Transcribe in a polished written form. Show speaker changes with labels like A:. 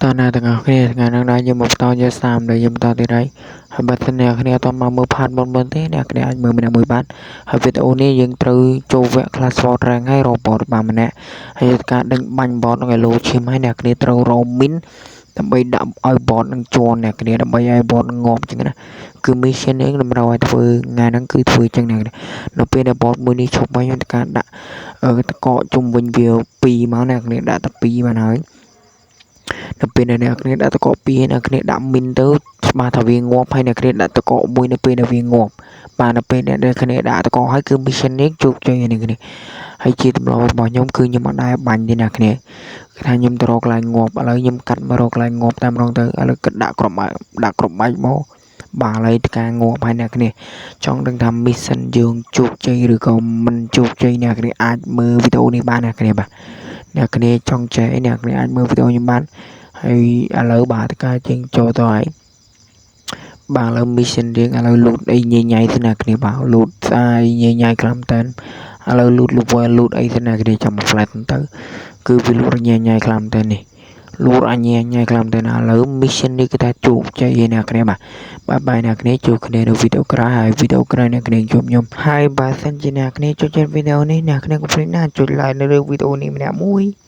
A: តើណាទាំងអស់គ្នាថ្ងៃនេះដែរយើងមកបន្តយកសាមដែលយើងបន្តទៀតហើយហើយបើសិនអ្នកគ្នាអត់មកមើល part មុនមុនទេអ្នកគ្នាអាចមើលម្នាក់មួយបានហើយវីដេអូនេះយើងត្រូវចូលវគ្គ class sport rank ហើយរក bot បានម្នាក់ហើយការដេញបាញ់ bot នឹងឲ្យលោឈាមហើយអ្នកគ្នាត្រូវរក min ដើម្បីដាក់ឲ្យ bot នឹងជន់អ្នកគ្នាដើម្បីឲ្យ bot នឹងងាប់ចឹងណាគឺ mission នេះតម្រូវឲ្យធ្វើថ្ងៃហ្នឹងគឺធ្វើចឹងអ្នកនៅពេលដែល bot មួយនេះឈប់ហើយខ្ញុំត្រូវការដាក់តកកជុំវិញវា2មកអ្នកគ្នាដាក់តែ2បានហើយនៅពេលដែលអ្នកគ្នាដាក់តកក2ហើយអ្នកគ្នាដាក់មីនទៅច្បាស់ថាវាងាប់ហើយអ្នកគ្នាដាក់តកកមួយនៅពេលដែលវាងាប់បាទនៅពេលដែលអ្នកគ្នាដាក់តកកហើយគឺ mission នេះជោគជ័យអ្នកគ្នាហើយជាទម្លាប់របស់ខ្ញុំគឺខ្ញុំអត់ដែលបាញ់ទេអ្នកគ្នាគឺថាខ្ញុំទៅរកកន្លែងងាប់ឥឡូវខ្ញុំកាត់មករកកន្លែងងាប់តែម្ដងទៅឥឡូវគិតដាក់គ្រាប់បែកដាក់គ្រាប់បែកមកបាទឥឡូវការងាប់ហើយអ្នកគ្នាចង់ដឹងថា mission យើងជោគជ័យឬក៏មិនជោគជ័យអ្នកគ្នាអាចមើលវីដេអូនេះបានអ្នកគ្នាបាទអ្នកគ្នាចង់ចេះអ្នកគ្នាអាចមើលវីដេអូខ្ញុំបានហើយឥឡូវបាទការជាងចូលទៅហើយបាទឥឡូវ mission រៀងឥឡូវលូតអីញ៉ៃញ៉ៃទៅអ្នកគ្នាបាទលូតស្អាយញ៉ៃញ៉ៃខ្លាំងតែនឥឡូវលូត level លូតអីទៅអ្នកគ្នាចាំមក flat ទៅគឺវាលូតញ៉ៃញ៉ៃខ្លាំងតែននេះលូតអញញ៉ៃញ៉ៃខ្លាំងតែនឥឡូវ mission នេះគឺថាជោគជ័យឯអ្នកគ្នាបាទបាយបាយអ្នកគ្នាជួបគ្នានៅវីដេអូក្រោយហើយវីដេអូក្រោយអ្នកគ្នាជួបខ្ញុំហើយបើសិនជាអ្នកគ្នាចូលចិត្តវីដេអូនេះអ្នកគ្នាកុំភ្លេចណាចុច like នៅលើវីដេអូនេះម្នាក់មួយ។